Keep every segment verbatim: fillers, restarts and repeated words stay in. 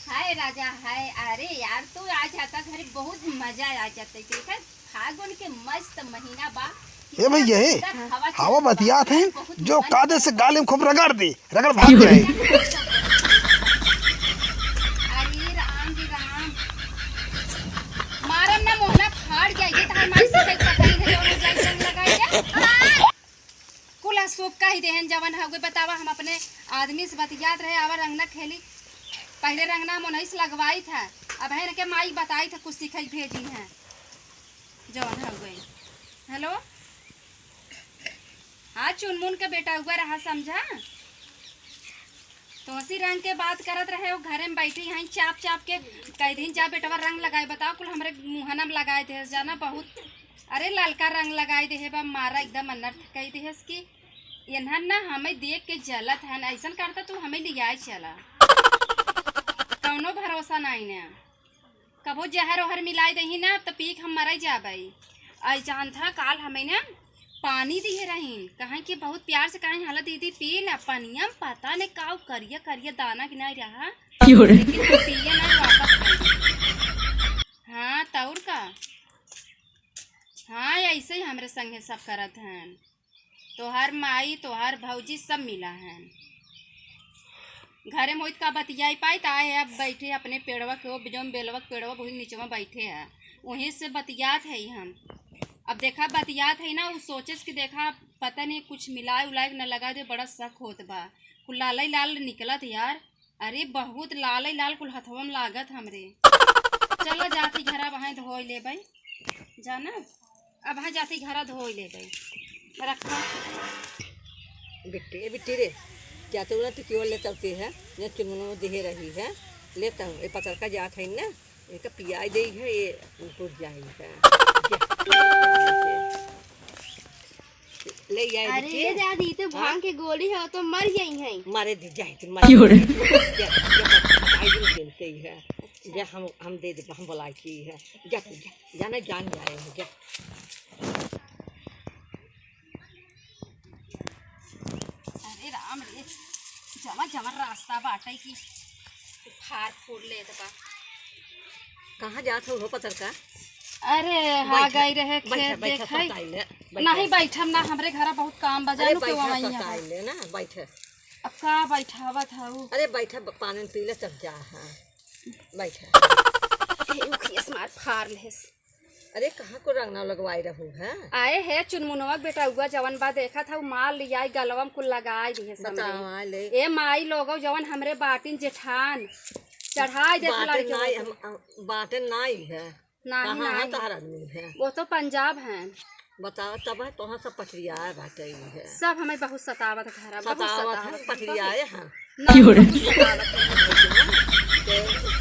हाय राजा हाय। अरे यार, तू आ जाता घरे, बहुत मजा आ जाता। देखा, फागुन के मस्त महीना बा। ए भैया, ए, हवा हवा चलत बा, बतियात हैं, बहुत जो मन कादे से गाली में खूब रगड़ दे, रगड़ भाग जाए। अरे राम रे राम, मारम ना मोहना फाड़ जाई, ये तार माई से कैसा कहीं है, और जाई रंग लगाई के। कुल अशुभ कह देहन जवन हउवे। बतावा, हम अपने आदमी से बतियात रहे, आवा रंगना खेली। पहले रंगना हम उन्हीं से लगवाई था, अब है इनके माई बताई था, कुछ सीखे भेजी हैं जवन हउवे। हेलो, हाँ, चुनमुन के बेटा हुआ रहा, समझा? तो हंसी रंग के बात करत रहे, वो घरे में बैठी हैं चाप चाप के। कह दिन जा बेटवा रंग लगाए, बताओ, कुल हमरे मुहना में लगाए दे जाना बहुत। अरे ललका रंग लगाई देहे बा, मारा एकदम अनर्थ कई देहस कि इन्हन ना हमें देख के जलत हन, ऐसन करता तू हमें लियाए चला। कौनो भरोसा नहीं ना, कबो जहर ओहर मिलाई दही ना तो पी के हम मर जाबई। आई जान था काल हमें ना पानी दिए रहीन, कहें कि बहुत प्यार से कहें, "हला दीदी पी ला पनिया में," पता नहीं काऊ करिया करिया दाना गिनाई रहा, क्यों रे? लेकिन हम पिए ना, वापस आ गए। हाँ, तौर का। हाँ, ऐसे ही हमरे संगे सब करत हैं। तोहार माई, तोहार भौजी सब मिला हैं। घरे में होइत का बतियाई पाई, त आए अब बैठे अपने पेड़वा के, वो जौन बेलवा के पेड़वा, वही नीचवा बैठे हैं, वहीं से बतियात है हम। अब देखा, बतियात है ना, उ सोचेस कि देखा, पता नहीं कुछ मिलाए उलाए के न लगा दे, बड़ा शक होत बा। कुल लाल ही लाल निकलत यार। अरे, बहुत लाल ही लाल कुल हथवा में लागत हमरे। चला जाती घर, अब हैं धोई लेबै। जाना, अब हैं जाती घर धोई लेबै। रखा। बिट्टी, ए बिट्टी रे, क्या तू ना तू क्यों लेता होती है? ये चुनमुनो दिहे रही है, लेता हूँ। ये पतरका जात है ना, इनका पियाई दे है, ये टूट जाए है। जा। ले आए अरे बिट्टी। ये दादी, तो हाँ? भांग के गोली है, तो मर गई है। मारे दे, जाए तू, मारे क्यों रे? दे। जा, जा, बताई दे, खेलते ही है। जा, हम, हम दे दे, हम बुलाई की है। जा तू, जा, जाना जान जाए है, जा। अरे राम रे, जमा जमा रास्ता बाटे की फार फूर लेत बा। कहाँ जात हो, हो पतरका? अरे, हाँ, बैठा, गई रहे बैठा, खेत बैठा, देखे। सताई ले, बैठा। नहीं बैठम ना, हमरे घरा बहुत काम बा, अरे, जानू के बैठा, वहीं है। सताई ले ना, बैठा। अब का बैठावत हऊ? अरे, बैठा, ब-, पानी पी ले, तब जा, हाँ। बैठा। ए, उखियस मार फार लेस। अरे, कहाँ को रंगना लगवाए रहू है? आए है चुनमुनवा के बेटउआ जवन बा, देखत हऊ माल लियाई गलवा में कुल लगाई दिहे समरे। बतावा ले। ए माई लोगो, जवन हमरे बाटिन जेठान चढ़ाई देत बाटे लड़के नाई, होते। हम, हम, बाटे नाई है। नाही, कहाँ है नाही। तोहर आदमी है? वो तो पंजाब हैं। बतावा, तब है तोहाँ सब पथरियाए बाटे ही है। सब हमें बहुत सतावत घर, बहुत सतावत सतावत है, घर, पथरियाए बहुत। हैं। ना, क्यों रे? बहुत सतावत है। ते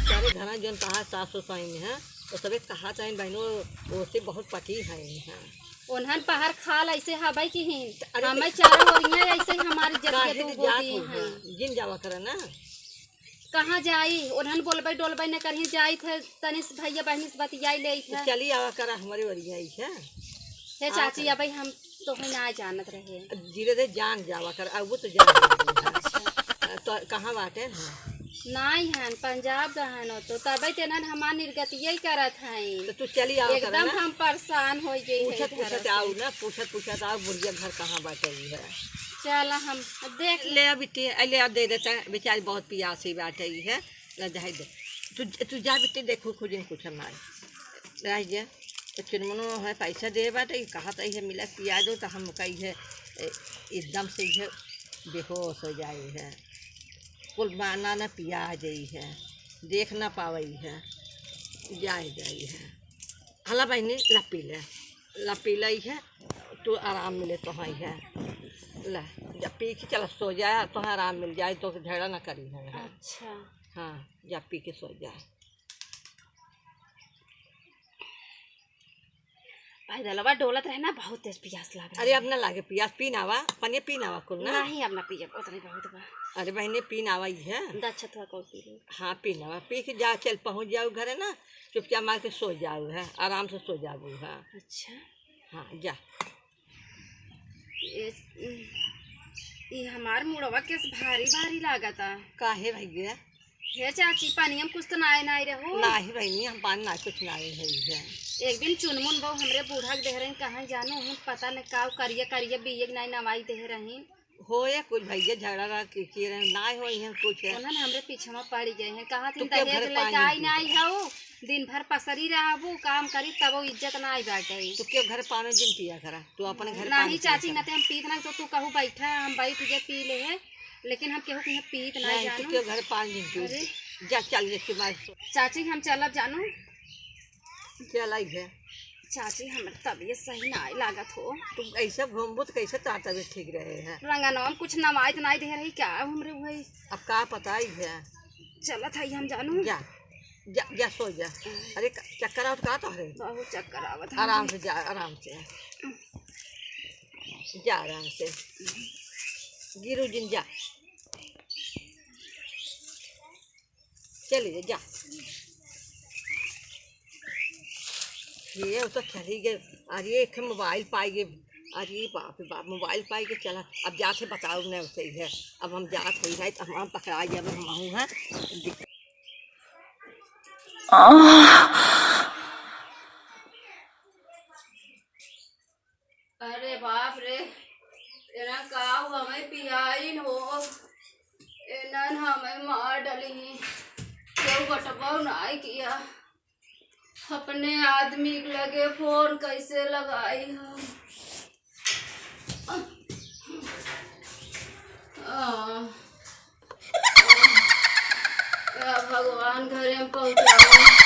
सारे घना जौन तहार सास ससुर हैं, तो सबे कहा चाहे बहनों, वो से बहुत पटी हैं यहाँ। उन्हन पहर खाल ऐसे हबै कि ही, अरे हमें तो चारों ओरियां ऐसे ही हमारी जतिया काहे के डूबो जात दी हो हैं। हैं? जिन जावा करे ना। कहाँ जाई? उन्हन बोलबै डोलबै न करही, जाई थे तनिस भैया बहनी से बतियाई ले थे। चली आवा करा हमारे ओरियां ही है। हे आवा चाची, करा। अबै हम तोहे ना जानत रहे। धीरे धीरे जान जावा कर, अब वो तो जान जावा। अच्छा। तो कहाँ बाटे हैं? नाई हन, पंजाब गहन हो तो तबे तेनन हमार निर्गतिये ही करत हैं। तो तू चली आवा कर एकदम ना। हम परेशान हो गई है पूछत घर पूछत से। आऊ ना, पूछत पूछत आऊ, बुढ़िया घर कहाँ बाटे ही है। चल हम देख ले। ले अब इतनी, ले अब दे देता है, बेचारी बहुत पियासी बाटे ही है, ले जाए दे। तू, तू जा बेटी, देखो खुद ही कुछ हमारे। रह जा। तो चुनमुनो है, पैसा दे बाटे, ये कहा तो ये मिला पिया दो, तो हम कही है, ए, एकदम से ये बेहोश हो जाए है, कुल माना ना पिया जाई है, देख ना पावई है, जाए जाई है। हला बहनी, ला पी ले, ला पी ले है, तू आराम मिले तो है। ला, जब पी के चला सो जाए, तो आराम मिल जाए, तो झगड़ा ना करी है। अच्छा। हाँ, जब पी के सो जाए। पैदलवा डोलत रहे ना, बहुत तेज पियास लाग रहा अरे, है। अब ना लागे पियास, पी ना आवा, पनिया पी ना आवा कुल ना। नहीं, अब ना पियब, उतने बहुत बा। अरे बहने, पी ना आवा, ई है। दच्छा थोड़ा कौर पी लो। हाँ, पी ना आवा, पी के जा, चल पहुँच जाओ घरे ना, चुपचाप मार के सो जाओ है, आराम से सो जाओ है। अच्छा। हाँ, जा। ए, ई हमार मुड़वा केस भारी भारी लागता। काहे भैया? हे चाची, पानी हम कुछ तो नाय, नाय रहो। नाही बहिनी, हम पानी ना कुछ नाय है, है। एक दिन चुनमुन बहू हमरे बूढ़ा के देह रही, कहाँ जानो हम, पता न का करिया करिया बिये के नाय नवाई देह रही। होए कुछ भैया झगड़ा रहा कि, कि रहे, नाय होई है कुछ है। उन्हन हमरे पीछे में पड़ गए हैं, कहा तू थी के घर दहेज पानी लेके आई पी। नाय हऊ, दिन भर पसरी रहबू, काम करी तब इज्जत नाय बाटे। तू के घर पानी जिन पिया करा, तू अपने घर नाही पानी पिया चाची, करा। न ते हम पीत ना तो तू कहू बैठा, हम बैठ के पी ले है। लेकिन हम केहू के यहाँ पीत ना नहीं, तू जानू। क्यों घर पान दिन तू? अरे। जा, चल, लेके मार। चाची, हम चलब जानू। चल, आई है। चाची, हमर तबीयत सही ना आए लागत हो। तू ऐसे घूमबू तो कैसे तोहार तबीयत ठीक रहे है? रंगनवा में कुछ नवाइत नाई दे रही क्या हमरे भाई? अब का पता ही है। चलत है हम जानू। जा, जा, जा, सो जा। अरे, का, चक्कर आवत का तोहरे? बहुत चक्कर आवत है। आराम से जा, आराम से। जा आराम से, गिरू जिन जा, चलिए जा। ये तो चली गए। अरे एक मोबाइल पाई गए। अरे बाप रे बाप, मोबाइल पाई गए। चला, अब जात है बताओ न उसे ही है। अब हम जात है, नहीं तो हम पकड़ा जाए, हम हैं। अरे बाप रे, एना काऊ हमें पियाइन हो, एनन हमें मार डली। केहू बटबौ नाई किया। अपने आदमी के लगे फोन कैसे लगाई हम? आ। या भगवान, घरे में पहुँचाओ।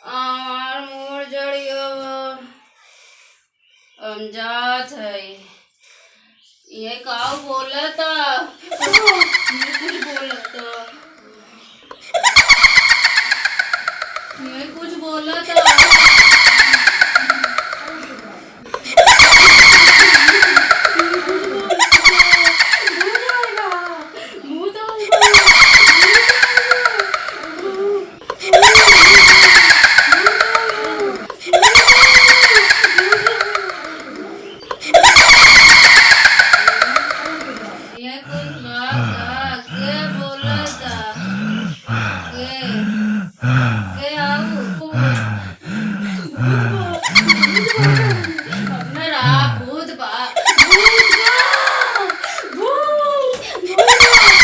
आर मोर जड़ियो, हम जात हई। ये काऊ बोलता? ये कुछ बोलता? ये कुछ बोलता? ये कोई बात बा? के बोलता? के? के आऊ? अपना राह भूत बा। भूत बा। भूत, भूत बा।